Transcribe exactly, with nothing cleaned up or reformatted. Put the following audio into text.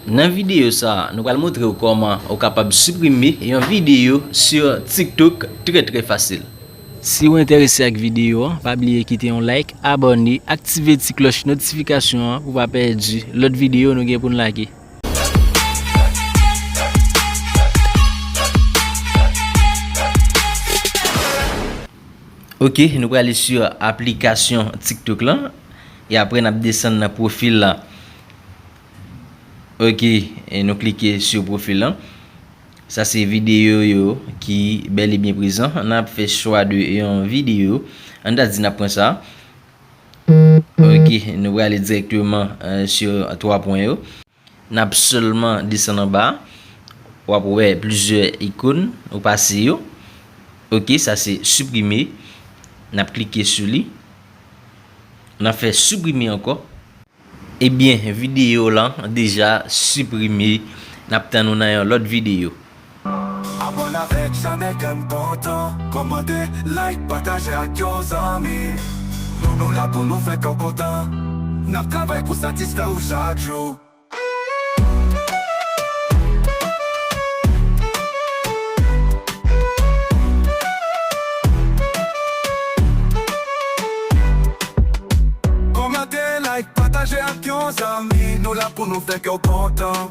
Nan videyo sa a, nou pral montre w kòman ou kapab siprime yon videyo sou TikTok trè trè fasil. Si w enterese ak videyo an, pa bliye kite yon like, abòne, aktive ti klòch notifikasyon an pou w pa pèdi lòt videyo nou gen pou n lage. Ok, nou prale sou aplikasyon TikTok lan. E apre n ap desann nan pwofil la. Ok, e nou klike sou pwofil lan. Sa se videyo yo ki bèl e byen prezan. N ap fè chwa de yon videyo. Ann ta di n ap pran sa. Ok, nou prale dirèkteman, euh, sou twa pwen yo. N ap sèlman desann anba. W ap wè plizyè ikòn ou pase yo. Ok, sa se siprime. N ap klike sou li. N ap fè siprime ankò. Ebyen, videyo lan deja siprime. N ap tann ou nan yon lòt videyo. Abòne avèk chanèl Kè m kontan. Kòmante, like, pataje ak yon zanmi. Nou, nou la pou nou fè kè w kontan. N ap travay pou satisfè ou chak jou. Kòmante, like, pataje ak yon zanmi. Nou la pou nou fè kè w kontan.